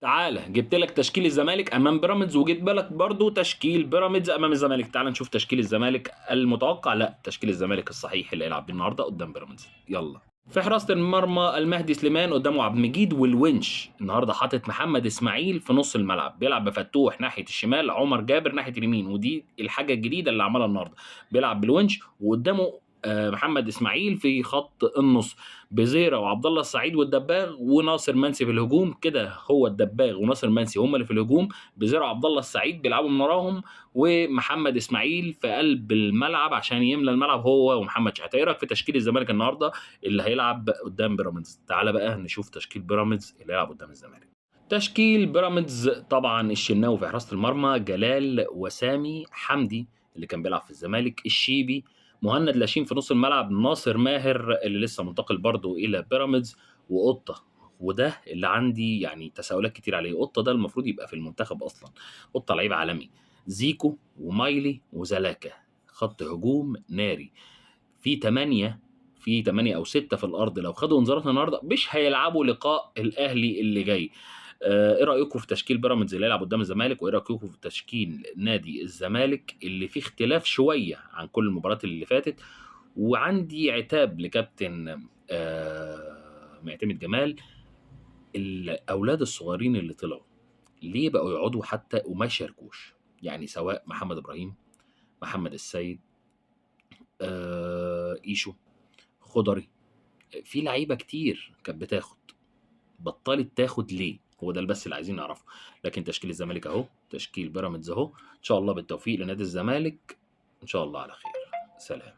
تعالى جبت لك تشكيل الزمالك امام بيراميدز، وجبت لك برضو تشكيل بيراميدز امام الزمالك. تعال نشوف تشكيل الزمالك المتوقع، لا تشكيل الزمالك الصحيح اللي هيلعب بيه النهارده قدام بيراميدز. يلا في حراسة المرمى المهدي سليمان، قدامه عبد المجيد والونش. النهارده حاطط محمد اسماعيل في نص الملعب، بيلعب بفتوح ناحية الشمال، عمر جابر ناحية اليمين، ودي الحاجة الجديدة اللي عملها النهارده، بيلعب بالونش وقدامه محمد اسماعيل في خط النص، بزيرة وعبد الله السعيد والدباغ وناصر منسي في الهجوم. كده هو الدباغ وناصر منسي هم اللي في الهجوم، بزيرة وعبد الله السعيد بيلعبوا من وراهم، ومحمد اسماعيل في قلب الملعب عشان يملى الملعب هو ومحمد شحاته. ايه رايك في تشكيل الزمالك النهارده اللي هيلعب قدام بيراميدز؟ تعال بقى نشوف تشكيل بيراميدز اللي هيلعب قدام الزمالك. تشكيل بيراميدز طبعا الشناوي في حراسة المرمى، جلال وسامي حمدي اللي كان بيلعب في الزمالك، الشيبي، مهند لاشين في نص الملعب، ناصر ماهر اللي لسه منتقل برضه الى بيراميدز، وقطه. وده اللي عندي يعني تساؤلات كتير عليه، قطة ده المفروض يبقى في المنتخب اصلا، قطة لعيب عالمي. زيكو ومايلي وزلاكا، خط هجوم ناري. في 8، في 8 او 6 في الارض، لو خدوا انذارات النهارده مش هيلعبوا لقاء الاهلي اللي جاي. ايه رايكم في تشكيل بيراميدز اللي هيلعب قدام الزمالك؟ وايه رايكم في تشكيل نادي الزمالك اللي فيه اختلاف شوية عن كل المباريات اللي فاتت؟ وعندي عتاب لكابتن معتمد جمال، الاولاد الصغيرين اللي طلعوا ليه بقوا يقعدوا حتى وما يشاركوش؟ يعني سواء محمد ابراهيم، محمد السيد، ايشو، خضري، في لعيبة كتير كانت بتاخد، بطلت تاخد ليه؟ هو ده بس اللي عايزين نعرفه. لكن تشكيل الزمالك اهو، تشكيل بيراميدز اهو، ان شاء الله بالتوفيق لنادي الزمالك، ان شاء الله على خير. سلام.